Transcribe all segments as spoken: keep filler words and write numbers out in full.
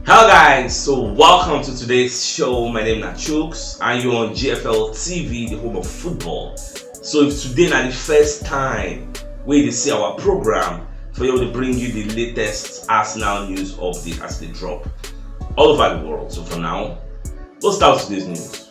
Hello guys, so welcome to today's show. My name is Chooks and you're on G F L T V, the home of football. So if today na the first time wey you dey see our program, for you to bring you the latest Arsenal news update as they drop all over the world. So for now, let's start today's news.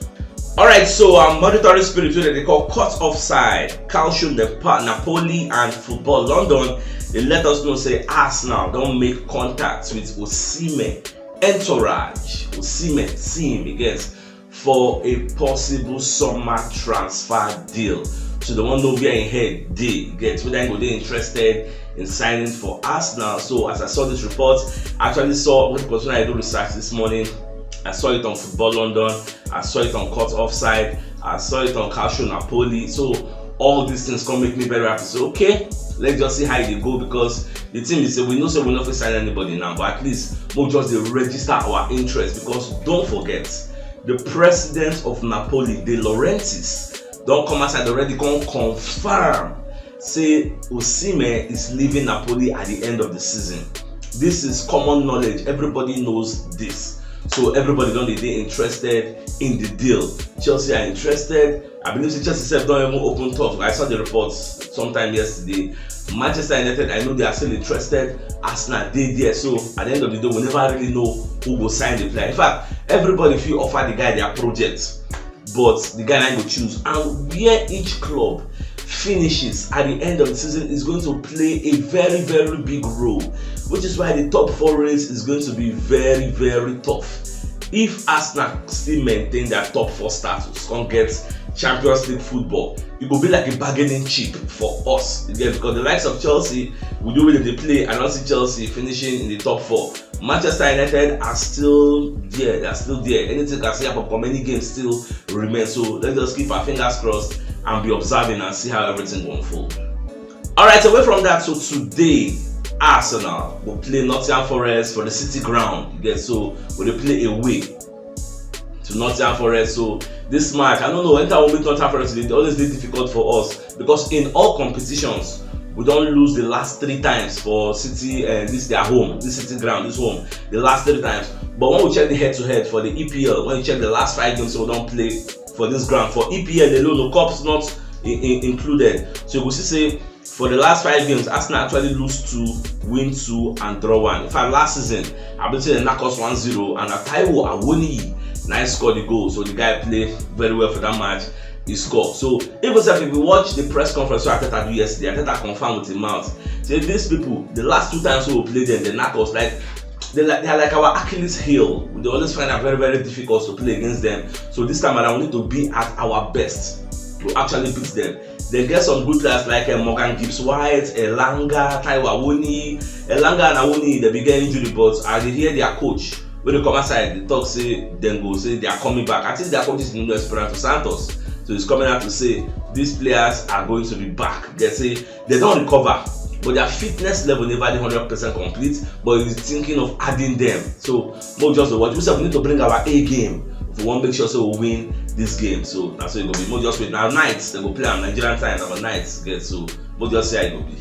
Alright, so um, monitoring spirit wey dem dey call Cut Offside, Calcio Nepa- Napoli and Football London, they let us know say Arsenal don make contact with Osimhen entourage, Osimhen team, against for a possible summer transfer deal. So they wan know where im head dey, get whether im go dey interested in signing for Arsenal. So as I saw this report, I actually saw, when I do research this morning, I saw it on Football London, I saw it on Cut Offside, I saw it on Calcio Napoli. So all these things come make me very happy. So okay, let's just see how e dey go, because the thing is say we know say we no fit sign anybody now, but at least we just dey register our interest, because don't forget, the president of Napoli, De Laurentiis, don come outside already, come confirm say Osimhen is leaving Napoli at the end of the season. This is common knowledge. Everybody knows this. So everybody don dey dey interested in the deal. Chelsea are interested. I believe say Chelsea sef don even open talk. I saw the reports sometime yesterday. Manchester United, I know they are still interested. Arsenal dey there. So at the end of the day, we never really know who go sign the player. In fact, everybody fit offer the guy their project, but the guy na go choose. And where each club finishes at the end of the season is going to play a very, very big role, which is why the top four race is going to be very, very tough. If Arsenal still maintain their top four status, come get Champions League football, it go be like a bargaining chip for us. You get, because the likes of Chelsea, we do wey dem dey play, I don see Chelsea finishing in the top four. Manchester United are still there, they are still there. Anything can still happen, for many games still remain. So let's just keep our fingers crossed and be observing and see how everything go unfold. Alright, away from that, so today Arsenal will play Nottingham Forest for the City Ground. You get, so we dey play away to Nottingham Forest. So this match, I don't know, anytime we meet Nottingham Forest, e dey always dey difficult for us, because in all competitions we don lose the last three times for City, uh, this their home, this City Ground, this home, the last three times. But when we check the head to head for the E P L, when you check the last five games we don play for this ground, for E P L alone, no cups not in, in, included. So you go see say for the last five games, Arsenal actually lose two, win two, and draw one. In fact, last season, I believe say they knock us one zero, and na Taiwo Awoniyi na him score the goal. So the guy play very well for that match. He score. So even sef, if you watch the press conference wey Arteta do yesterday, Arteta confirm with him mouth say these people, the last two times we play them, they knock us. Like, they like, they are like our Achilles heel. We dey always find am very, very difficult to play against them. So this time around, we need to be at our best to actually beat them. They get some good players like uh, Morgan Gibbs White, Elanga, Taiwo Awoniyi. Elanga and Awoniyi, they be get injury, but I dey hear their coach wey dey come outside dey talk say dem go say they are coming back. I think their coach is Nuno Espirito Santos, so he's coming out to say these players are going to be back. They say they don recover, but their fitness level never dey hundred percent complete, but he's thinking of adding them. So mo just dey watch. We sef, we need to bring our A game if we wan make sure say we win this game. So na so e go be. Mo just wait. Na night dem go play am, Nigerian time, na night get. So mo just see how e go be.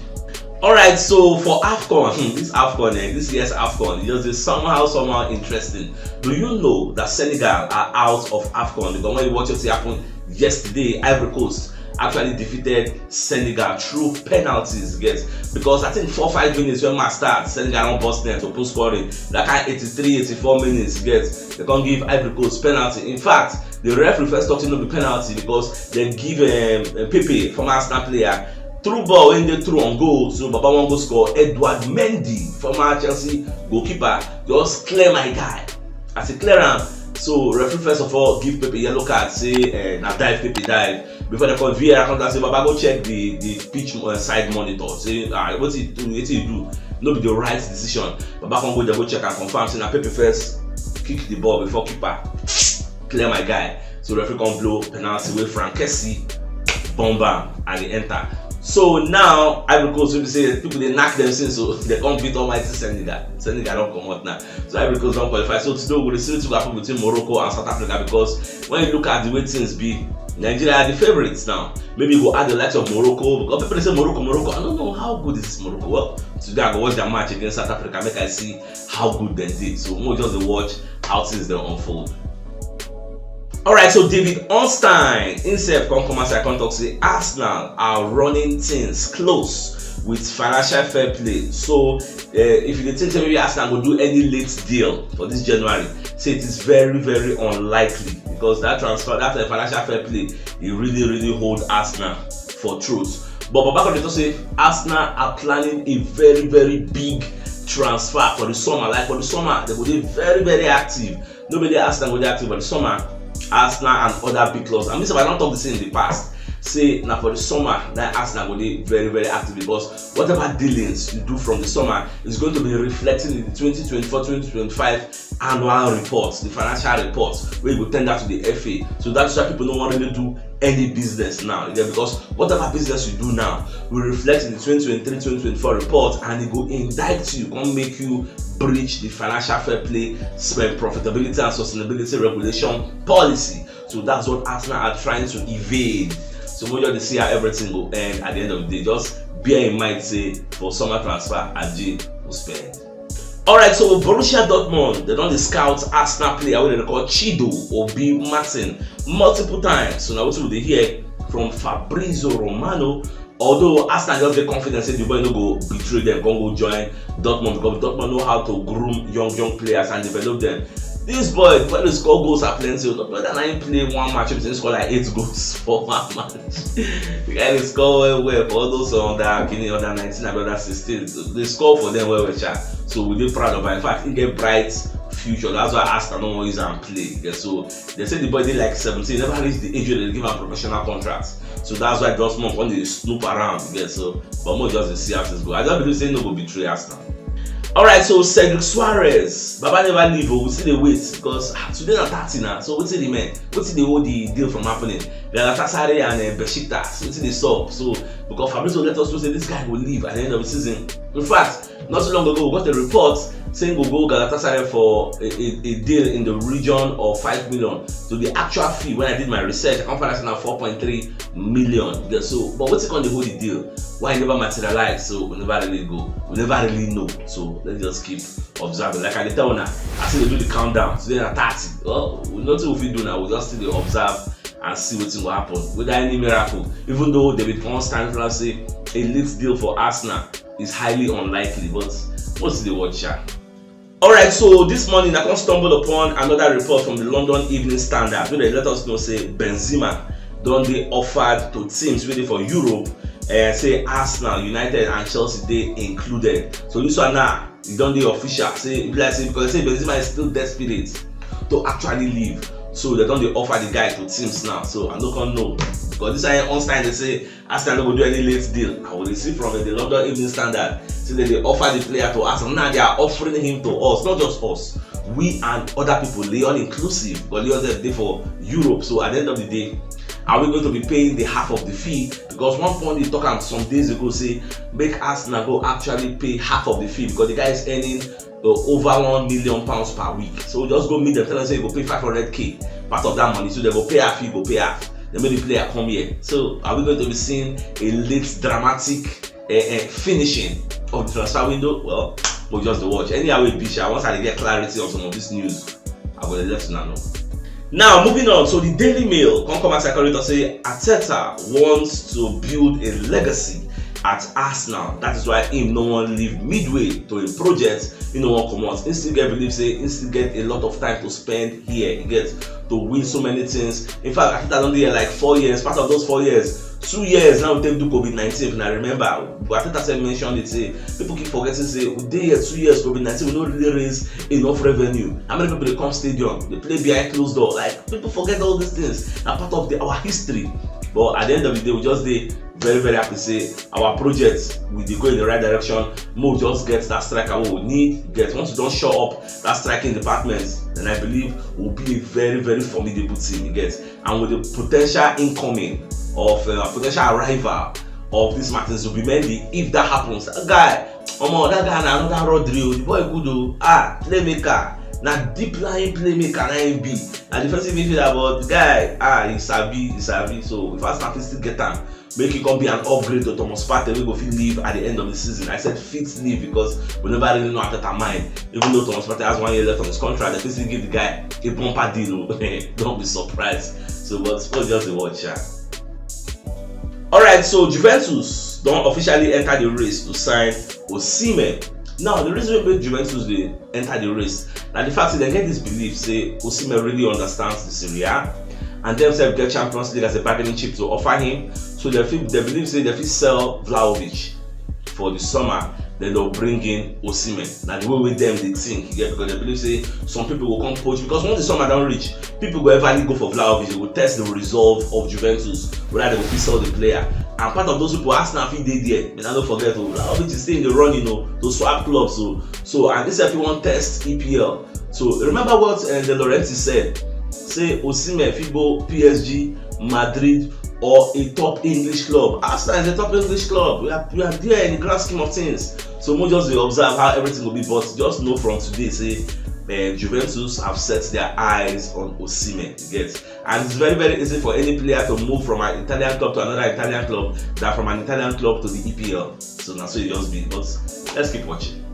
Alright, so for AFCON, hmm, this AFCON, eh, this year's AFCON, e just dey somehow, somehow interesting. Do you know that Senegal are out of AFCON? Because when you watch wetin happen yesterday, Ivory Coast actually defeated Senegal through penalties, get, because I think four, five minutes when match start, Senegal don burst net, open scoring. That kind eighty-three, eighty-four minutes, get, they come give Ivory Coast penalty. In fact, the referee first talk say no be penalty because they give um, Pepe, former Arsenal player, through ball wey dey through on goal. So Baba wan go score. Edouard Mendy, former Chelsea goalkeeper, just clear my guy. As he clear am, so referee first of all give Pepe yellow card, say uh, na dive Pepe dive. Before they call V A R, come down say Baba go check the the pitch uh, side monitor. Say ah, wetin you do, wetin you do, no be the right decision. Baba come go there go check and confirm say na Pepe first kick the ball before keeper clear my guy. So referee come blow penalty wey Franck Kessie bomb am and e enter. So now Ivory Coast will be say people dey knack them since, so they come beat almighty Senegal. Senegal don comot now. So Ivory Coast don qualify. So today we go see wetin go happen between Morocco and South Africa, because when you look at the way things be, Nigeria are the favourites now. Maybe you go add the likes of Morocco, because people dey say Morocco, Morocco. I don't know how good is this Morocco. Well, today I go watch their match against South Africa, make I see how good dem dey. So we just dey watch how things dey unfold. Alright, so David Ornstein himself come come outside come talk say Arsenal are running things close with financial fair play. So uh, if you dey think say maybe Arsenal go do any late deal for this January, say it is very, very unlikely, because that transfer, that uh, financial fair play, e really, really hold Arsenal for truth. But Baba Conde talk say Arsenal are planning a very, very big transfer for the summer. Like, for the summer, they go dey very, very active. Nobody Arsenal go dey active for the summer. Arsenal and other big clubs. I mean, so I don talk this in the past. Say na for the summer that Arsenal go dey very, very active, because whatever dealings you do from the summer is going to be reflecting in the twenty twenty-four twenty twenty-five annual reports, the financial reports wey you go tender to the F A. So that's why people no wan really do any business now, yeah, because whatever business you do now will reflect in the twenty twenty-three twenty twenty-four report, and e go indict you, come make you breach the financial fair play, sp- profitability and sustainability regulation policy. So that's what Arsenal are trying to evade. So we just see how everything go end at the end of the day. Just bear in mind, say for summer transfer, Aji will spend. Alright, so Borussia Dortmund, they don dey scout Arsenal player wey dem dey call Chido Obi Martin multiple times. So na wetin we dey hear from Fabrizio Romano. Although Arsenal just dey confident say the boy no go betray them, come go join Dortmund, because Dortmund know how to groom young, young players and develop them. This boy, when they score goals are plenty, not better than him play one match, he score like eight goals for one match. The guy dey score well, well for all those under kini, under nineteen and under sixteen. They score for them well, well, sha. So we dey proud of him. In fact, he get bright future. That's why Arsenal no wan use am play. Yeah, so they say the boy dey like seventeen, never reach the age where they give am professional contract. So that's why Dortmund come dey snoop around. Yeah, so but more just dey see how things go. I just believe say no go betray Arsenal. Alright, so Cedric Suarez, Baba never leave, oh, we still dey wait, because ah, today na thirty now. So wetin remain? Wetin dey hold the deal from happening? Galatasaray and uh, Besiktas, wetin dey sup? So because Fabrizio let us know say this guy go leave at the end of the season. In fact, not too long ago we got a report saying go go Galatasaray for a, a, a deal in the region of five million. So the actual fee, when I did my research, I come find out say na four point three million. Yeah, so but wetin come dey hold the deal? Why e never materialize? So we never really go, we never really know. So let's just keep observing. Like I dey tell una, I still dey do the countdown. Today na thirty. Well, we nothing we fit do now. We just still dey observe and see wetin go happen. Whether any miracle, even though David Ornstein tell us say a late deal for Arsenal is highly unlikely, but we'll still dey watch, sha. Alright, so this morning I come stumble upon another report from the London Evening Standard, wey dey let us know say Benzema don dey offered to teams wey dey for Europe, uh, say Arsenal, United and Chelsea dey included. So this one now, e don dey official. Say e be like say, because say Benzema is still desperate to actually leave, so they don dey offer the guy to teams now. So I no come know, because this one Ornstein dey say Arsenal no go do any late deal. I will receive from the London Evening Standard say that they offer the player to Arsenal. Now they are offering him to us, not just us. We and other people, Lyon inclusive, but Lyon dey for Europe. So at the end of the day, are we going to be paying the half of the fee? Because one point they talk am some days ago say make Arsenal go actually pay half of the fee, because the guy is earning uh, over one million pounds per week. So we just go meet them, tell them say you go pay five hundred k, part of that money. So they go pay half, you go pay half. They make the player come here. So are we going to be seeing a late dramatic uh, uh, finishing of the transfer window? Well, we'll just watch. Anyhow, we be sure. Once I get clarity on some of this news, I will let you know. Now, moving on. So the Daily Mail come come as I call it and say Arteta wants to build a legacy at Arsenal. That is why him no wan leave midway to a project. He no wan comot. He still get believe say he still get a lot of time to spend here. He get to win so many things. In fact, Arteta don dey here like four years. Part of those four years, two years now take do COVID nineteen. If I remember, Arteta said mentioned it. Say people keep forgetting say we dey here two years COVID nineteen. We no really raise enough revenue. How many people dey come stadium? They play behind closed door. Like people forget all these things. Na part of the, our history. But at the end of the day, we just dey very, very happy say our project we dey go in the right direction. Mo just get that striker we need get. Once we don shore up that striking department, then I believe we'll be a very, very formidable team. You get, and with the potential incoming of uh, potential arrival of this Martin Zubimendi. If that happens, that guy, omo, that guy na another Rodri o. The boy good o. Ah, playmaker. Na deep lying playmaker na him be. Na defensive midfielder, but the guy, ah, he sabi, he sabi. So if Arsenal fit still get am, make e come be an upgrade to Thomas Partey wey go fit leave at the end of the season. I said fit leave because we never really know Arteta mind. Even though Thomas Partey has one year left on his contract, they fit still give the guy a bumper deal o. Don't be surprised. So, but Spurs just dey watch, yeah. All right, so Juventus don officially enter the race to sign Osimhen. Now, the reason wey Juventus dey enter the race na the fact say dem get this belief say Osimhen really understands the Serie A, and dem sef get Champions League as a bargaining chip to offer him. So dem fit, dem believe say dem fit sell Vlahovic for the summer, then they'll bring in Osimhen. Na the way wey dem dey think, yeah, because dem believe say some people go come poach, because once the summer don reach, people go everly go for Vlahovic, they go test the resolve of Juventus, whether they go fit sell the player. And part of those people, Arsenal fit dey there. But I don't forget, oh, Vlahovic is still in the running, you know, to swap clubs. So, so and this everyone test E P L. So remember what uh, De Laurentiis said. Say Osimhen fit go P S G, Madrid, or a top English club. Arsenal is a top English club. We are, we are there in the grand scheme of things. So we just dey observe how everything will be. But just know from today, say uh, Juventus have set their eyes on Osimhen. You get, and it's very, very easy for any player to move from an Italian club to another Italian club than from an Italian club to the E P L. So now, so it just be. But let's keep watching.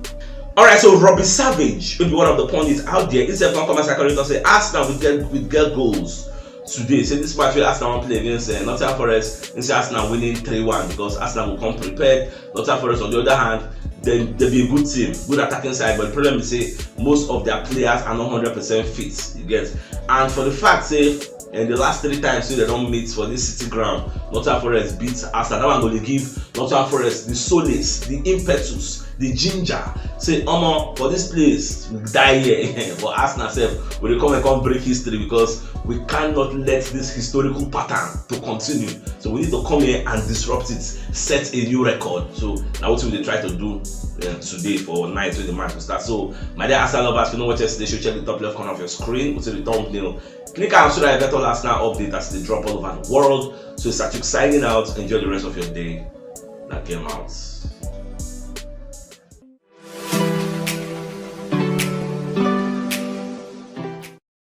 All right, so Robbie Savage, who be one of the pundits out there, he said, "Come come as I call it, say Arsenal will get, will get goals today." Say this match wey Arsenal wan play against uh, Nottingham Forest, he say Arsenal winning three one because Arsenal will come prepared. Nottingham Forest, on the other hand, then they be a good team, good attacking side. But the problem is say most of their players are not hundred percent fit. You get, and for the fact say in the last three times wey dem don meet for this City ground, Nottingham Forest beat Arsenal. That one go dey give Nottingham Forest the solace, the impetus, the ginger. Say, omo, for this place, we die here. But Arsenal sef, we dey come and come break history because we cannot let this historical pattern to continue. So we need to come here and disrupt it, set a new record. So na wetin we dey try to do uh, today for night wey the match go start. So my dear Arsenal lovers, if you no watch yesterday show, check the top left corner of your screen, wetin the thumbnail. Click am so that you get all Arsenal update as they drop all over the world. So it's Satuk signing out. Enjoy the rest of your day. That game out.